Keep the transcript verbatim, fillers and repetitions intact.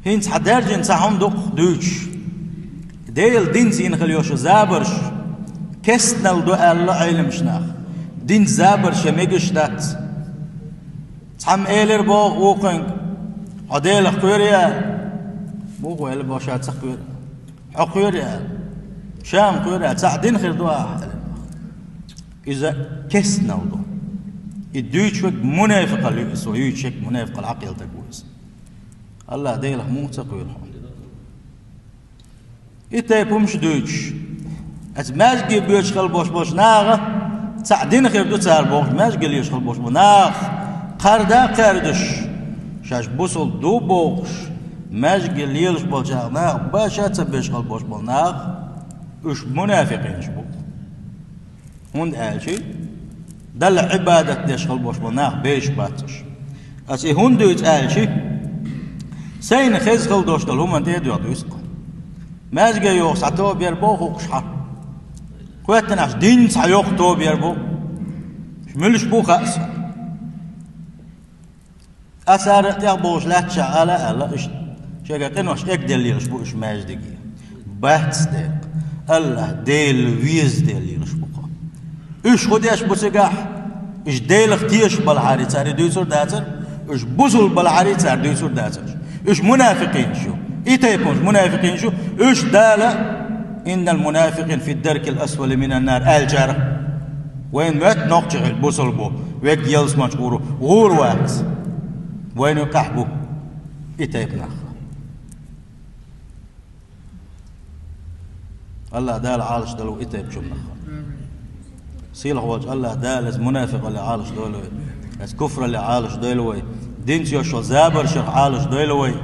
ХӀинца хьан даьржина цхьа хӀума ду-кх дуьйцуш. Делан динца йина хила йолу забарш кестнал ду аьлла Ӏеламнаха. Динца забарш ян мегаш дац. Цхьамма элира боху вукхуьнга: «Хьо Делах кхоьрий?» — аьлла. Вукхо элира боху: «Ша ца кхоьру». «Хьо кхоьрий?» — аьлла. «Ша ма кхоьру», — аьлла. «Цхьаъ дина хир ду ахь», — аьлла. Иза кестнал ду. И дуьйцуш верг мунафикъал ю, иза юьйцуш верг мунафикъал Ӏакъилтаг ву иза. АллахӀ Делах муха ца кхоьру хьуна? И тайпа хӀумаш дуьйцуш, аса маьжге боьдуш хила болуш болчу наха цхьаъ дина хир ду цара бохуш, маьжге лелаш хила болуш болу нах кхарда а кхаьрдаш, шаьш бусул ду бохуш, маьжге лелаш болчу наха баша а ца беш хила болуш болу нах, уьш мунафикъинаш бу. ХӀунда аьлча Далла Ӏибадат деш хила болуш болу нах беш бац уьш. Аса и хӀунда дуьйцу аьлча, сайна хеза хила долуш долу хӀуманна тӀе а доьгӀна дуьйцу-кх. Маьжге йоху цхьа тоба яр боху-кх уьш хьан. Кхеттанаш динна цхьа йоккха тоба яр бу. Муьлш бу хаьа сан. Ткъа цара тӀехбовлуш лаьтташехь ала а аьлла, иштта шайга къинош эгделлелаш бу уьш маьждиге. Бац дерг. АллахӀ Дела везаделлелаш бу-кх. Уьш хӀун деш бу цигахь? Уьш Делах тешаш балахьара цара и дуьйцур дацара, уьш бусул балахьара цара дуьйцур дацара. Уьш мунафикъинаш ю. И тайпа хӀумаш мунафикъинаш ю. Уьш Дала: «Иннал мунафикъина фи даркил асфали минан нар», — аьллачара. Вайн моьтту нохчий хилла бусул бу, верг ялсаманчу гӀур, гӀур вац. Вайн юкъахь бу и тайпа нах. АллахӀ Дала Ӏалаш дала ву и тайпа чумнах. Сийлахь волчу АллахӀ Дала иза мунафикъалле Ӏалаш дойла вай. Иза куфралле Ӏалаш дойла вай. Динца йолуш йолу забаршах Ӏалаш дойла вай.